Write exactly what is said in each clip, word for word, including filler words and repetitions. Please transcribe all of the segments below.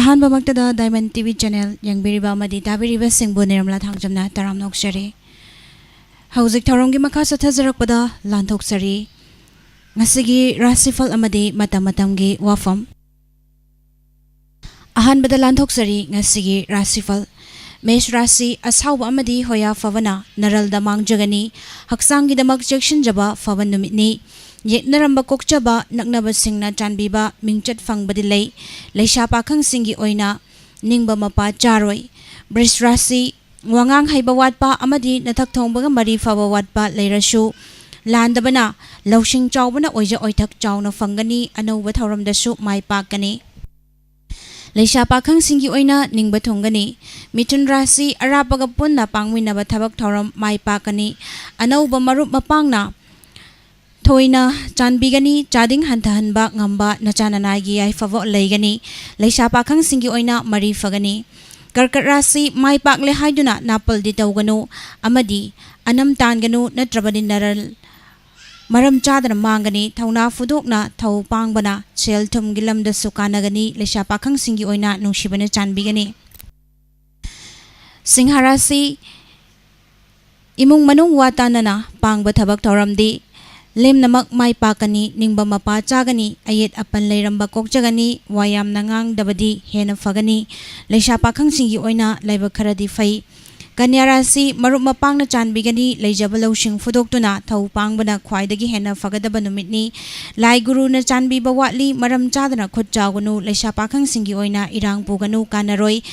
ꯑꯍꯥꯟꯕꯃꯛꯇꯗ Diamond T V channel ꯌꯦꯡꯕꯤꯔꯤꯕ ꯑꯃꯗꯤ ꯇꯥꯕꯤꯔꯤꯕꯁꯤꯡꯕꯨ ꯅꯤꯔꯃꯂꯥ ꯊꯥꯡꯖꯝꯅ ꯇꯔꯥꯝꯅ ꯑꯣꯛꯆꯔꯤ꯫ ꯍꯧꯖꯤꯛ ꯊꯧꯔꯝꯒꯤ ꯃꯈꯥ ꯆꯠꯊꯖꯔꯛꯄꯗ ꯂꯥꯟꯊꯣꯛꯆꯔꯤ꯫ ꯉꯁꯤꯒꯤ ꯔꯥꯁꯤꯐꯜ ꯑꯃꯗꯤ ꯃꯇꯝ ꯃꯇꯝꯒꯤ ꯋꯥꯐꯝ꯫ ꯑꯍꯥꯟꯕꯗ ꯂꯥꯟꯊꯣꯛꯆꯔꯤ ꯉꯁꯤꯒꯤ ꯔꯥꯁꯤꯐꯜ꯫ ꯃꯦꯁ ꯔꯥꯁꯤ ꯑꯁꯥꯎꯕ ꯑꯃꯗꯤ ꯍꯣꯌꯥ ꯐꯕꯅ ꯅꯔꯜꯗ ꯃꯥꯡꯖꯒꯅꯤ꯫ ꯍꯛꯆꯥꯡꯒꯤꯗꯃꯛ ꯆꯦꯛꯁꯤꯟꯖꯕ ꯐꯕ ꯅꯨꯃꯤꯠꯅꯤ꯫ ꯌꯦꯠꯅꯔꯝꯕ ꯀꯣꯛꯆꯕ ꯅꯛꯅꯕꯁꯤꯡꯅ ꯆꯥꯟꯕꯤꯕ ꯃꯤꯡꯆꯠ ꯐꯪꯕꯗꯤ ꯂꯩ꯫ ꯂꯩꯁꯥ ꯄꯥꯈꯪꯁꯤꯡꯒꯤ ꯑꯣꯏꯅ ꯅꯤꯡꯕ ꯃꯄꯥ ꯆꯥꯔꯣꯏ꯫ ꯕ꯭ꯔꯤꯁ ꯔꯥꯁꯤ ꯋꯥꯉꯥꯡ ꯍꯩꯕ ꯋꯥꯠꯄ ꯑꯃꯗꯤ ꯅꯊꯛ ꯊꯣꯡꯕꯒ ꯃꯔꯤ ꯐꯕ ꯋꯥꯠꯄ ꯂꯩꯔꯁꯨ, ꯂꯥꯟꯗꯕꯅ ꯂꯧꯁꯤꯡ ꯆꯥꯎꯕꯅ ꯑꯣꯏꯖ ꯑꯣꯏꯊꯛ ꯆꯥꯎꯅ ꯐꯪꯒꯅꯤ, ꯑꯅꯧꯕ ꯊꯧꯔꯝꯗꯁꯨ ꯃꯥꯏ ꯄꯥꯛꯀꯅꯤ꯫ ꯂꯩꯁꯥ ꯄꯥꯈꯪꯁꯤꯡꯒꯤ ꯑꯣꯏꯅ ꯅꯤꯡꯕ ꯊꯨꯡꯒꯅꯤ꯫ ꯃꯤꯊꯨꯟ ꯔꯥꯁꯤ ꯑꯔꯥꯞꯄꯒ ꯄꯨꯟꯅ ꯄꯥꯡꯃꯤꯟꯅꯕ ꯊꯕꯛ ꯊꯧꯔꯝ ꯃꯥꯏ ꯄꯥꯛꯀꯅꯤ꯫ ꯑꯅꯧꯕ ꯃꯔꯨꯞ ꯃꯄꯥꯡꯅ ꯊꯣꯏꯅ ꯆꯥꯟꯕꯤꯒꯅꯤ꯫ ꯆꯥꯗꯤꯡ ꯍꯟꯊꯍꯟꯕ ꯉꯝꯕ ꯅꯆꯥ ꯅꯅꯥꯏꯒꯤ ꯌꯥꯏꯐꯕ ꯂꯩꯒꯅꯤ꯫ ꯂꯩꯁꯥ ꯄꯥꯈꯪꯁꯤꯡꯒꯤ ꯑꯣꯏꯅ ꯃꯔꯤ ꯐꯒꯅꯤ꯫ ꯀꯔꯀꯠ ꯔꯥꯁꯤ ꯃꯥꯏ ꯄꯥꯛꯂꯦ ꯍꯥꯏꯗꯨꯅ ꯅꯥꯄꯜꯗꯤ ꯇꯧꯒꯅꯨ ꯑꯃꯗꯤ ꯑꯅꯝ ꯇꯥꯟꯒꯅꯨ, ꯅꯠꯇ꯭ꯔꯕꯗꯤ ꯅꯔꯜ ꯃꯔꯝ ꯆꯥꯗꯅ ꯃꯥꯡꯒꯅꯤ꯫ ꯊꯧꯅꯥ ꯐꯨꯗꯣꯛꯅ ꯊꯧ ꯄꯥꯡꯕꯅ ꯁꯦꯜ ꯊꯨꯝꯒꯤ ꯂꯝꯗꯁꯨ ꯀꯥꯟꯅꯒꯅꯤ꯫ ꯂꯩꯁꯥ ꯄꯥꯈꯪꯁꯤꯡꯒꯤ ꯑꯣꯏꯅ ꯅꯨꯡꯁꯤꯕꯅ ꯆꯥꯟꯕꯤꯒꯅꯤ꯫ ꯁꯤꯡꯍ ꯔꯥꯁꯤ ꯏꯃꯨꯡ ꯃꯅꯨꯡ ꯋꯥ ꯇꯥꯅꯅ ꯄꯥꯡꯕ ꯊꯕꯛ ꯊꯧꯔꯝꯗꯤ ꯂꯦꯝꯅꯃꯛ ꯃꯥꯏ ꯄꯥꯛꯀꯅꯤ꯫ ꯅꯤꯡꯕ ꯃꯄꯥ ꯆꯥꯒꯅꯤ꯫ ꯑꯌꯦꯠ ꯑꯄꯟ ꯂꯩꯔꯝꯕ ꯀꯣꯛꯆꯒꯅꯤ꯫ ꯋꯥ ꯌꯥꯝꯅ ꯉꯥꯡꯗꯕꯗꯤ ꯍꯦꯟꯅ ꯐꯒꯅꯤ꯫ ꯂꯩꯁꯥ ꯄꯥꯈꯪꯁꯤꯡꯒꯤ ꯑꯣꯏꯅ ꯂꯥꯏꯕꯛ ꯈꯔꯗꯤ ꯐꯩ꯫ ꯀꯟꯌꯥ ꯔꯥꯁꯤ ꯃꯔꯨꯞ ꯃꯄꯥꯡꯅ ꯆꯥꯟꯕꯤꯒꯅꯤ꯫ ꯂꯩꯖꯕ ꯂꯧꯁꯤꯡ ꯐꯨꯗꯣꯛꯇꯨꯅ ꯊꯧ ꯄꯥꯡꯕꯅ ꯈ꯭ꯋꯥꯏꯗꯒꯤ ꯍꯦꯟꯅ ꯐꯒꯗꯕ ꯅꯨꯃꯤꯠꯅꯤ꯫ ꯂꯥꯏ ꯒꯨꯔꯨꯅ ꯆꯥꯟꯕꯤꯕ ꯋꯥꯠꯂꯤ꯫ ꯃꯔꯝ ꯆꯥꯗꯅ ꯈꯨꯠ ꯆꯥꯎꯒꯅꯨ꯫ ꯂꯩꯁꯥ ꯄꯥꯈꯪꯁꯤꯡꯒꯤ ꯑꯣꯏꯅ ꯏꯔꯥꯡ ꯄꯨꯒꯅꯨ, ꯀꯥꯟꯅꯔꯣꯏ꯫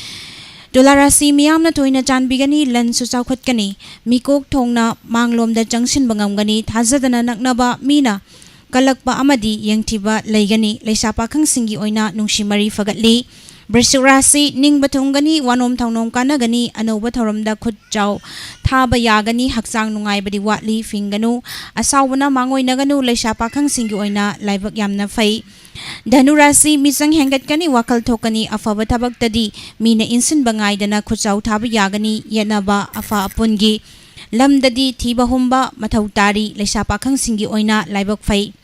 ꯇꯨꯂꯥ ꯔꯥꯁꯤ ꯃꯤꯌꯥꯝꯅ ꯊꯣꯏꯅ ꯆꯥꯟꯕꯤꯒꯅꯤ꯫ ꯂꯟꯁꯨ ꯆꯥꯎꯈꯠꯀꯅꯤ꯫ ꯃꯤꯀꯣꯛ ꯊꯣꯡꯅ ꯃꯥꯡꯂꯣꯝꯗ ꯆꯪꯁꯤꯟꯕ ꯉꯝꯒꯅꯤ꯫ ꯊꯥꯖꯗꯅ ꯅꯛꯅꯕ ꯃꯤꯅ ꯀꯜꯂꯛꯄ ꯑꯃꯗꯤ ꯌꯦꯡꯊꯤꯕ ꯂꯩꯒꯅꯤ꯫ ꯂꯩꯁꯥ ꯄꯥꯈꯪꯁꯤꯡꯒꯤ ꯑꯣꯏꯅ ꯅꯨꯡꯁꯤ ꯃꯔꯤ ꯐꯒꯠꯂꯤ꯫ ꯕ꯭ꯔꯤꯁꯤꯛ ꯔꯥꯁꯤ ꯅꯤꯡꯕ ꯊꯨꯡꯒꯅꯤ꯫ ꯋꯥꯅꯣꯝ ꯊꯧꯅꯣꯝ ꯀꯥꯟꯅꯒꯅꯤ꯫ ꯑꯅꯧꯕ ꯊꯧꯔꯝꯗ ꯈꯨꯠ ꯆꯥꯎ ꯊꯥꯕ ꯌꯥꯒꯅꯤ꯫ ꯍꯛꯆꯥꯡ ꯅꯨꯡꯉꯥꯏꯕꯗꯤ ꯋꯥꯠꯂꯤ꯫ ꯐꯤꯡꯒꯅꯨ꯫ ꯑꯁꯥꯎꯕꯅ ꯃꯥꯡꯑꯣꯏꯅꯒꯅꯨ꯫ ꯂꯩꯁꯥ ꯄꯥꯈꯪꯁꯤꯡꯒꯤ ꯑꯣꯏꯅ ꯂꯥꯏꯕꯛ ꯌꯥꯝꯅ ꯐꯩ꯫ ꯙꯅꯨ ꯔꯥꯁꯤ ꯃꯤꯆꯪ ꯍꯦꯟꯒꯠꯀꯅꯤ꯫ ꯋꯥꯈꯜ ꯊꯣꯛꯀꯅꯤ꯫ ꯑꯐꯕ ꯊꯕꯛꯇꯗꯤ ꯃꯤꯅ ꯏꯟꯁꯤꯟꯕ ꯉꯥꯏꯗꯅ ꯈꯨꯠꯆꯥꯎ ꯊꯥꯕ ꯌꯥꯒꯅꯤ꯫ ꯌꯦꯠꯅꯕ ꯑꯐ ꯑꯄꯨꯟꯒꯤ ꯂꯝꯗꯗꯤ ꯊꯤꯕ ꯍꯨꯝꯕ ꯃꯊꯧ ꯇꯥꯔꯤ꯫ ꯂꯩꯁꯥ ꯄꯥꯈꯪꯁꯤꯡꯒꯤ ꯑꯣꯏꯅ ꯂꯥꯏꯕꯛ ꯐꯩ꯫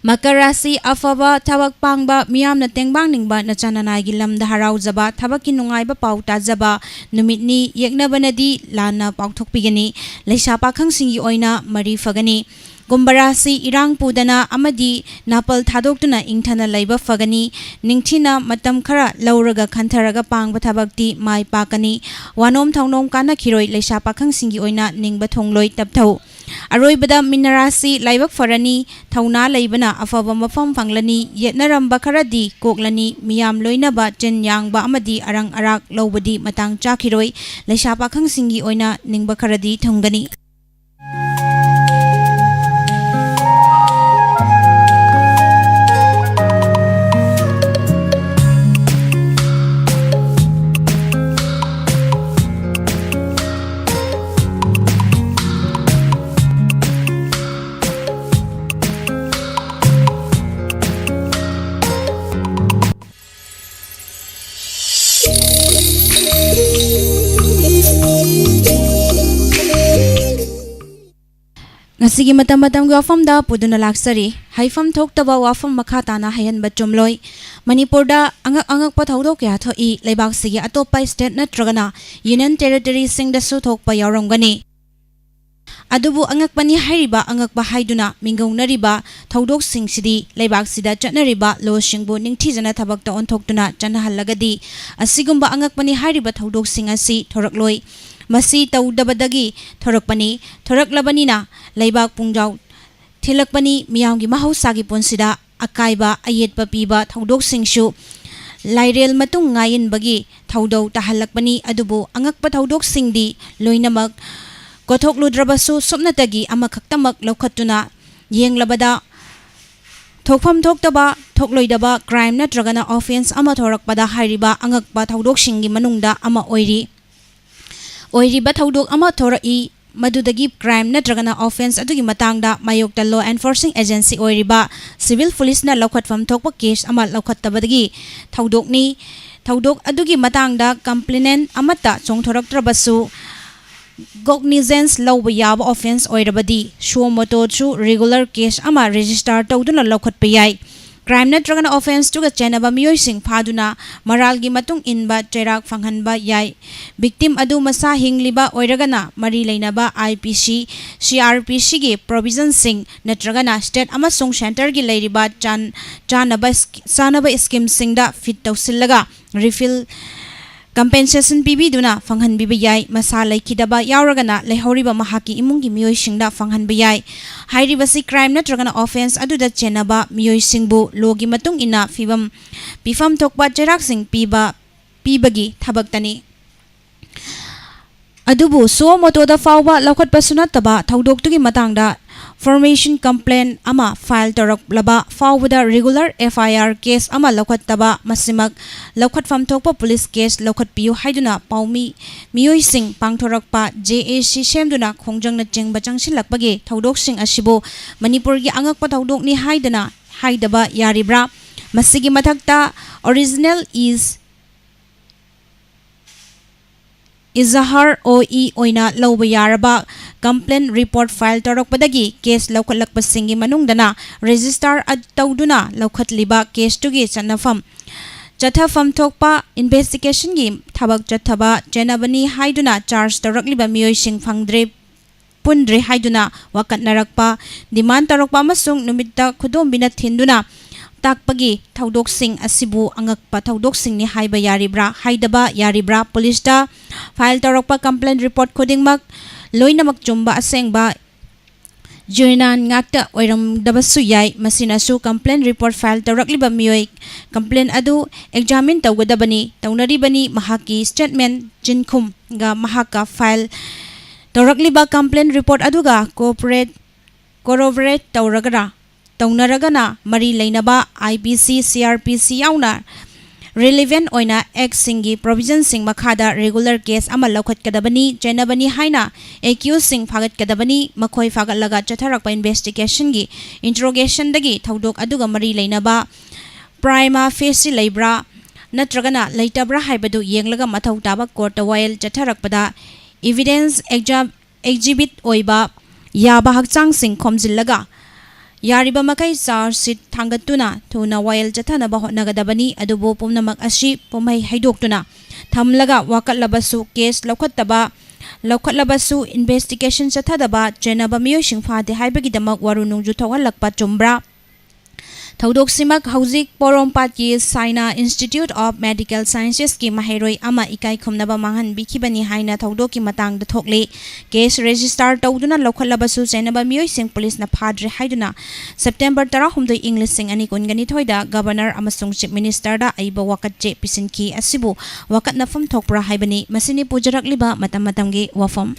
ꯃꯀꯔ ꯔꯥꯁꯤ ꯑꯐꯕ ꯊꯕꯛ ꯄꯥꯡꯕ, ꯃꯤꯌꯥꯝꯅ ꯇꯦꯡꯕꯥꯡꯅꯤꯡꯕ, ꯅꯆꯥ ꯅꯅꯥꯏꯒꯤ ꯂꯝꯗ ꯍꯔꯥꯎꯖꯕ, ꯊꯕꯛꯀꯤ ꯅꯨꯡꯉꯥꯏꯕ ꯄꯥꯎ ꯇꯥꯖꯕ ꯅꯨꯃꯤꯠꯅꯤ꯫ ꯌꯦꯛꯅꯕꯅꯗꯤ ꯂꯥꯟꯅ ꯄꯥꯎꯊꯣꯛꯄꯤꯒꯅꯤ꯫ ꯂꯩꯁꯥ ꯄꯥꯈꯪꯁꯤꯡꯒꯤ ꯑꯣꯏꯅ ꯃꯔꯤ ꯐꯒꯅꯤ꯫ ꯀꯨꯝꯚ ꯔꯥꯁꯤ ꯏꯔꯥꯡ ꯄꯨꯗꯅ ꯑꯃꯗꯤ ꯅꯥꯄꯜ ꯊꯥꯗꯣꯛꯇꯨꯅ ꯏꯪꯊꯅ ꯂꯩꯕ ꯐꯒꯅꯤ꯫ ꯅꯤꯡꯊꯤꯅ ꯃꯇꯝ ꯈꯔ ꯂꯧꯔꯒ ꯈꯟꯊꯔꯒ ꯄꯥꯡꯕ ꯊꯕꯛꯇꯤ ꯃꯥꯏ ꯄꯥꯛꯀꯅꯤ꯫ ꯋꯥꯅꯣꯝ ꯊꯧꯅꯣꯝ ꯀꯥꯟꯅꯈꯤꯔꯣꯏ꯫ ꯂꯩꯁꯥ ꯄꯥꯈꯪꯁꯤꯡꯒꯤ ꯑꯣꯏꯅ ꯅꯤꯡꯕ ꯊꯨꯡꯂꯣꯏ꯫ ꯇꯞꯊꯧ꯫ ꯑꯔꯣꯏꯕꯗ ꯃꯤꯅ ꯔꯥꯁꯤ ꯂꯥꯏꯕꯛ ꯐꯔꯅꯤ꯫ ꯊꯧꯅꯥ ꯂꯩꯕꯅ ꯑꯐꯕ ꯃꯐꯝ ꯐꯪꯂꯅꯤ꯫ ꯌꯦꯠꯅꯔꯝꯕ ꯈꯔꯗꯤ ꯀꯣꯛꯂꯅꯤ꯫ ꯃꯤꯌꯥꯝ ꯂꯣꯏꯅꯕ, ꯆꯤꯟ ꯌꯥꯡꯕ ꯑꯃꯗꯤ ꯑꯔꯪ ꯑꯔꯥꯛ ꯂꯧꯕꯗꯤ ꯃꯇꯥꯡ ꯆꯥꯈꯤꯔꯣꯏ꯫ ꯂꯩꯁꯥ ꯄꯥꯈꯪꯁꯤꯡꯒꯤ ꯑꯣꯏꯅ ꯅꯤꯡꯕ ꯈꯔꯗꯤ ꯊꯨꯡꯒꯅꯤ꯫ ꯉꯁꯤꯒꯤ ꯃꯇꯝ ꯃꯇꯝꯒꯤ ꯋꯥꯐꯝꯗ ꯄꯨꯗꯨꯅ ꯂꯥꯛꯆꯔꯤ꯫ ꯍꯩꯐꯝ ꯊꯣꯛꯇꯕ ꯋꯥꯐꯝ ꯃꯈꯥ ꯇꯥꯅ ꯍꯩꯍꯟꯕ ꯆꯨꯝꯂꯣꯏ꯫ ꯃꯅꯤꯄꯨꯔꯗ ꯑꯉꯛ ꯑꯉꯛꯄ ꯊꯧꯗꯣꯛ ꯀꯌꯥ ꯊꯣꯛꯏ꯫ ꯂꯩꯕꯥꯛꯁꯤꯒꯤ ꯑꯇꯣꯞꯄ state ꯅꯠꯇ꯭ꯔꯒꯅ Union Territoryꯁꯤꯡꯗꯁꯨ ꯊꯣꯛꯄ ꯌꯥꯎꯔꯝꯒꯅꯤ꯫ ꯑꯗꯨꯕꯨ ꯑꯉꯛꯄꯅꯤ ꯍꯥꯏꯔꯤꯕ ꯑꯉꯛꯄ ꯍꯥꯏꯗꯨꯅ ꯃꯤꯡꯒꯧꯅꯔꯤꯕ ꯊꯧꯗꯣꯛꯁꯤꯡꯁꯤꯗꯤ ꯂꯩꯕꯥꯛꯁꯤꯗ ꯆꯠꯅꯔꯤꯕ ꯂꯣꯁꯤꯡꯕꯨ ꯅꯤꯡꯊꯤꯖꯅ ꯊꯕꯛꯇ ꯑꯣꯟꯊꯣꯛꯇꯨꯅ ꯆꯠꯅꯍꯜꯂꯒꯗꯤ ꯑꯁꯤꯒꯨꯝꯕ ꯑꯉꯛꯄꯅꯤ ꯍꯥꯏꯔꯤꯕ ꯊꯧꯗꯣꯛꯁꯤꯡ ꯑꯁꯤ ꯊꯣꯔꯛꯂꯣꯏ꯫ ꯃꯁꯤ ꯇꯧꯗꯕꯗꯒꯤ ꯊꯣꯔꯛꯄꯅꯤ꯫ ꯊꯣꯔꯛꯂꯕꯅꯤꯅ ꯂꯩꯕꯥꯛ ꯄꯨꯡꯖꯥꯎ ꯊꯤꯜꯂꯛꯄꯅꯤ꯫ ꯃꯤꯌꯥꯝꯒꯤ ꯃꯍꯧꯁꯥꯒꯤ ꯄꯨꯟꯁꯤꯗ ꯑꯀꯥꯏꯕ ꯑꯌꯦꯠꯄ ꯄꯤꯕ ꯊꯧꯗꯣꯛꯁꯤꯡꯁꯨ ꯂꯥꯏꯔꯦꯜ ꯃꯇꯨꯡ ꯉꯥꯏꯌꯤꯟꯕꯒꯤ ꯊꯧꯗꯧ ꯇꯥꯍꯜꯂꯛꯄꯅꯤ꯫ ꯑꯗꯨꯕꯨ ꯑꯉꯛꯄ ꯊꯧꯗꯣꯛꯁꯤꯡꯗꯤ ꯂꯣꯏꯅꯃꯛ ꯀꯣꯊꯣꯛꯂꯨꯗ꯭ꯔꯕꯁꯨ ꯁꯨꯞꯅꯇꯒꯤ ꯑꯃꯈꯛꯇꯃꯛ ꯂꯧꯈꯠꯇꯨꯅ ꯌꯦꯡꯂꯕꯗ ꯊꯣꯛꯐꯝ ꯊꯣꯛꯇꯕ, ꯊꯣꯛꯂꯣꯏꯗꯕ crime ꯅꯠꯇ꯭ꯔꯒꯅ offence ꯑꯃ ꯊꯣꯔꯛꯄꯗ ꯍꯥꯏꯔꯤꯕ ꯑꯉꯛꯄ ꯊꯧꯗꯣꯛꯁꯤꯡꯒꯤ ꯃꯅꯨꯡꯗ ꯑꯃ ꯑꯣꯏꯔꯤ꯫ ꯑꯣꯏꯔꯤꯕ ꯊꯧꯗꯣꯛ ꯑꯃ ꯊꯣꯔꯛꯏ, ꯃꯗꯨꯗꯒꯤ crime ꯅꯠꯇ꯭ꯔꯒꯅ offence ꯑꯗꯨꯒꯤ ꯃꯇꯥꯡꯗ ꯃꯥꯌꯣꯛꯇ law enforcing agency ꯑꯣꯏꯔꯤꯕ civil policeꯅ ꯂꯧꯈꯠꯐꯝ ꯊꯣꯛꯄ case ꯑꯃ ꯂꯧꯈꯠꯇꯕꯗꯒꯤ ꯊꯧꯗꯣꯛꯅꯤ꯫ ꯊꯧꯗꯣꯛ ꯑꯗꯨꯒꯤ ꯃꯇꯥꯡꯗ complainant ꯑꯃꯠꯇ ꯆꯣꯡꯊꯣꯔꯛꯇ꯭ꯔꯕꯁꯨ, cognizance ꯂꯧꯕ ꯌꯥꯕ offence ꯑꯣꯏꯔꯕꯗꯤ suo motoꯁꯨ regular case ꯑꯃ register ꯇꯧꯗꯨꯅ ꯂꯧꯈꯠꯄ ꯌꯥꯏ꯫ Crime ꯅꯠꯇ꯭ꯔꯒꯅ offenceꯇꯨꯒ ꯆꯦꯟꯅꯕ ꯃꯤꯑꯣꯏꯁꯤꯡ ꯐꯥꯗꯨꯅ ꯃꯔꯥꯜꯒꯤ ꯃꯇꯨꯡ ꯏꯟꯕ ꯆꯩꯔꯥꯛ ꯐꯪꯍꯟꯕ ꯌꯥꯏ꯫ Victim ꯑꯗꯨ ꯃꯁꯥ ꯍꯤꯡꯂꯤꯕ ꯑꯣꯏꯔꯒꯅ ꯃꯔꯤ ꯂꯩꯅꯕ I P C, C R P Cꯒꯤ provisionꯁꯤꯡ ꯅꯠꯇ꯭ꯔꯒꯅ state ꯑꯃꯁꯨꯡ centreꯒꯤ ꯂꯩꯔꯤꯕ ꯆꯥꯟ-, ꯆꯥꯅꯕ ꯁ꯭ꯀꯤ-, ꯆꯥꯅꯕ schemeꯁꯤꯡꯗ fit ꯇꯧꯁꯤꯜꯂꯒ refill compensation ꯄꯤꯕꯤꯗꯨꯅ ꯐꯪꯍꯟꯕꯤꯕ ꯌꯥꯏ꯫ ꯃꯁꯥ ꯂꯩꯈꯤꯗꯕ ꯌꯥꯎꯔꯒꯅ ꯂꯩꯍꯧꯔꯤꯕ ꯃꯍꯥꯛꯀꯤ ꯏꯃꯨꯡꯒꯤ ꯃꯤꯑꯣꯏꯁꯤꯡꯗ ꯐꯪꯍꯟꯕ ꯌꯥꯏ꯫ ꯍꯥꯏꯔꯤꯕꯁꯤ crime ꯅꯠꯇ꯭ꯔꯒꯅ offence ꯑꯗꯨꯗ ꯆꯦꯟꯅꯕ ꯃꯤꯑꯣꯏꯁꯤꯡꯕꯨ lawꯒꯤ ꯃꯇꯨꯡ ꯏꯟꯅ ꯐꯤꯕꯝ, ꯄꯤꯐꯝ ꯊꯣꯛꯄ ꯆꯩꯔꯥꯛꯁꯤꯡ ꯄꯤꯕ, ꯄꯤꯕꯒꯤ ꯊꯕꯛꯇꯅꯤ꯫ ꯑꯗꯨꯕꯨ suo motoꯗ ꯐꯥꯎꯕ ꯂꯧꯈꯠꯄꯁꯨ ꯅꯠꯇꯕ ꯊꯧꯗꯣꯛꯇꯨꯒꯤ ꯃꯇꯥꯡꯗ formation complaint ꯑꯃ file ꯇꯧꯔꯛꯂꯕ ꯐꯥꯎꯕꯗ regular F I R case ꯑꯃ ꯂꯧꯈꯠꯇꯕ, ꯃꯁꯤꯃꯛ ꯂꯧꯈꯠꯐꯝ ꯊꯣꯛꯄ police case ꯂꯧꯈꯠꯄꯤꯌꯨ ꯍꯥꯏꯗꯨꯅ ꯄꯥꯎꯃꯤ ꯃꯤꯑꯣꯏꯁꯤꯡ ꯄꯥꯡꯊꯣꯔꯛꯄ J A C ꯁꯦꯝꯗꯨꯅ ꯈꯣꯡꯖꯪꯅꯆꯤꯡꯕ ꯆꯪꯁꯤꯜꯂꯛꯄꯒꯤ ꯊꯧꯗꯣꯛꯁꯤꯡ ꯑꯁꯤꯕꯨ ꯃꯅꯤꯄꯨꯔꯒꯤ ꯑꯉꯛꯄ ꯊꯧꯗꯣꯛꯅꯤ ꯍꯥꯏꯗꯅ ꯍꯥꯏꯗꯕ ꯌꯥꯔꯤꯕ꯭ꯔꯥ? ꯃꯁꯤꯒꯤ ꯃꯊꯛꯇ original is ꯏꯖꯍꯥꯔ ꯑꯣꯏ ꯑꯣꯏꯅ ꯂꯧꯕ ꯌꯥꯔꯕ complaint report file ꯇꯧꯔꯛꯄꯗꯒꯤ case ꯂꯧꯈꯠꯂꯛꯄꯁꯤꯡꯒꯤ ꯃꯅꯨꯡꯗꯅ register ꯑ-, ꯇꯧꯗꯨꯅ ꯂꯧꯈꯠꯂꯤꯕ caseꯇꯨꯒꯤ ꯆꯠꯅꯐꯝ, ꯆꯠꯊꯐꯝ ꯊꯣꯛꯄ investigationꯒꯤ ꯊꯕꯛ ꯆꯠꯊꯕ ꯆꯦꯟꯅꯕꯅꯤ ꯍꯥꯏꯗꯨꯅ charge ꯇꯧꯔꯛꯂꯤꯕ ꯃꯤꯑꯣꯏꯁꯤꯡ ꯐꯪꯗ꯭ꯔꯦ, ꯄꯨꯟꯗ꯭ꯔꯦ ꯍꯥꯏꯗꯨꯅ ꯋꯥꯀꯠꯅꯔꯛꯄ, demand ꯇꯧꯔꯛꯄ ꯑꯃꯁꯨꯡ ꯅꯨꯃꯤꯠꯇ ꯈꯨꯗꯣꯝꯕꯤꯅ ꯊꯤꯟꯗꯨꯅ ꯇꯥꯛꯄꯒꯤ ꯊꯧꯗꯣꯛꯁꯤꯡ ꯑꯁꯤꯕꯨ ꯑꯉꯛꯄ ꯊꯧꯗꯣꯛꯁꯤꯡꯅꯤ ꯍꯥꯏꯕ ꯌꯥꯔꯤꯕ꯭ꯔꯥ? ꯍꯥꯏꯗꯕ ꯌꯥꯔꯤꯕ꯭ꯔꯥ? Policeꯇ file ꯇꯧꯔꯛꯄ complaint report ꯈꯨꯗꯤꯡꯃꯛ ꯂꯣꯏꯅꯃꯛ ꯆꯨꯝꯕ ꯑꯁꯦꯡꯕ genuine ꯉꯥꯛꯇ ꯑꯣꯏꯔꯝꯗꯕꯁꯨ ꯌꯥꯏ꯫ ꯃꯁꯤꯅꯁꯨ complaint report file ꯇꯧꯔꯛꯂꯤꯕ ꯃꯤꯑꯣꯏ complaint ꯑꯗꯨ examine ꯇꯧꯒꯗꯕꯅꯤ, ꯇꯧꯅꯔꯤꯕꯅꯤ꯫ ꯃꯍꯥꯛꯀꯤ statement ꯆꯤꯟꯈꯨꯝꯒ ꯃꯍꯥꯛꯀ file ꯇꯧꯔꯛꯂꯤꯕ complaint report ꯑꯗꯨꯒ cooperate, corroborate ꯇꯧꯔꯒꯔꯥ, ꯇꯧꯅꯔꯒꯅ ꯃꯔꯤ ꯂꯩꯅꯕ I P C, C R P C ꯌꯥꯎꯅ relevant ꯑꯣꯏꯅ actꯁꯤꯡꯒꯤ provisionꯁꯤꯡ ꯃꯈꯥꯗ regular case ꯑꯃ ꯂꯧꯈꯠꯀꯗꯕꯅꯤ, ꯆꯦꯟꯅꯕꯅꯤ ꯍꯥꯏꯅ accusedꯁꯤꯡ ꯐꯥꯒꯠꯀꯗꯕꯅꯤ꯫ ꯃꯈꯣꯏ ꯐꯥꯒꯠꯂꯒ ꯆꯠꯊꯔꯛꯄ investigationꯒꯤ, interrogationꯗꯒꯤ ꯊꯧꯗꯣꯛ ꯑꯗꯨꯒ ꯃꯔꯤ ꯂꯩꯅꯕ prima facie ꯂꯩꯕ꯭ꯔꯥ ꯅꯠꯇ꯭ꯔꯒꯅ ꯂꯩꯇꯕ꯭ꯔꯥ ꯍꯥꯏꯕꯗꯨ ꯌꯦꯡꯂꯒ ꯃꯊꯧ ꯇꯥꯕ courtꯇ ꯋꯥꯌꯦꯜ ꯆꯠꯊꯔꯛꯄꯗ evidence exhibit ꯑꯣꯏꯕ ꯌꯥꯕ ꯍꯛꯆꯥꯡꯁꯤꯡ ꯈꯣꯝꯖꯤꯜꯂꯒ ꯌꯥꯔꯤꯕ ꯃꯈꯩ charge sheet ꯊꯥꯡꯒꯠꯇꯨꯅ ꯊꯨꯅ ꯋꯥꯌꯦꯜ ꯆꯠꯊꯅꯕ ꯍꯣꯠꯅꯒꯗꯕꯅꯤ꯫ ꯑꯗꯨꯕꯨ ꯄꯨꯝꯅꯃꯛ ꯑꯁꯤ ꯄꯨꯝꯍꯩ ꯍꯩꯗꯣꯛꯇꯨꯅ ꯊꯝꯂꯒ ꯋꯥꯀꯠꯂꯕꯁꯨ case ꯂꯧꯈꯠꯇꯕ, ꯂꯧꯈꯠꯂꯕꯁꯨ investigation ꯆꯠꯊꯗꯕ, ꯆꯦꯟꯅꯕ ꯃꯤꯑꯣꯏꯁꯤꯡ ꯐꯥꯗꯦ ꯍꯥꯏꯕꯒꯤꯗꯃꯛ ꯋꯥꯔꯨ ꯅꯨꯡꯖꯨ ꯊꯣꯛꯍꯜꯂꯛꯄ ꯆꯨꯝꯕ꯭ꯔꯥ? ꯊꯧꯗꯣꯛꯁꯤꯃꯛ ꯍꯧꯖꯤꯛ ꯄꯣꯔꯣꯝꯄꯥꯠꯀꯤ Saina Institute of Medical Sciences ꯀꯤ ꯃꯍꯩꯔꯣꯏ ꯑꯃ ꯏꯀꯥꯏ ꯈꯨꯝꯅꯕ ꯃꯥꯡꯍꯟꯕꯤꯈꯤꯕꯅꯤ ꯍꯥꯏꯅ ꯊꯧꯗꯣꯛꯀꯤ ꯃꯇꯥꯡꯗ ꯊꯣꯛꯂꯤ꯫ Case register ꯇꯧꯗꯨꯅ ꯂꯧꯈꯠꯂꯕꯁꯨ ꯆꯦꯟꯅꯕ ꯃꯤꯑꯣꯏꯁꯤꯡ ꯄꯨꯂꯤꯁꯅ ꯐꯥꯗ꯭ꯔꯦ ꯍꯥꯏꯗꯨꯅ September ꯇꯔꯥꯍꯨꯝꯗꯣꯏ ꯏꯪ ꯂꯤꯁꯤꯡ ꯑꯅꯤ ꯀꯨꯟꯒ ꯅꯤꯊꯣꯏꯗ Governor ꯑꯃꯁꯨꯡ Chief Minister ꯗ ꯑꯏꯕ ꯋꯥꯀꯠ ꯆꯦ ꯄꯤꯁꯤꯟꯈꯤ꯫ ꯑꯁꯤꯕꯨ ꯋꯥꯀꯠꯅꯐꯝ ꯊꯣꯛꯄ꯭ꯔꯥ ꯍꯥꯏꯕꯅꯤ꯫ ꯃꯁꯤꯅꯤ ꯄꯨꯖꯔꯛꯂꯤꯕ ꯃꯇꯝ ꯃꯇꯝꯒꯤ ꯋꯥꯐꯝ꯫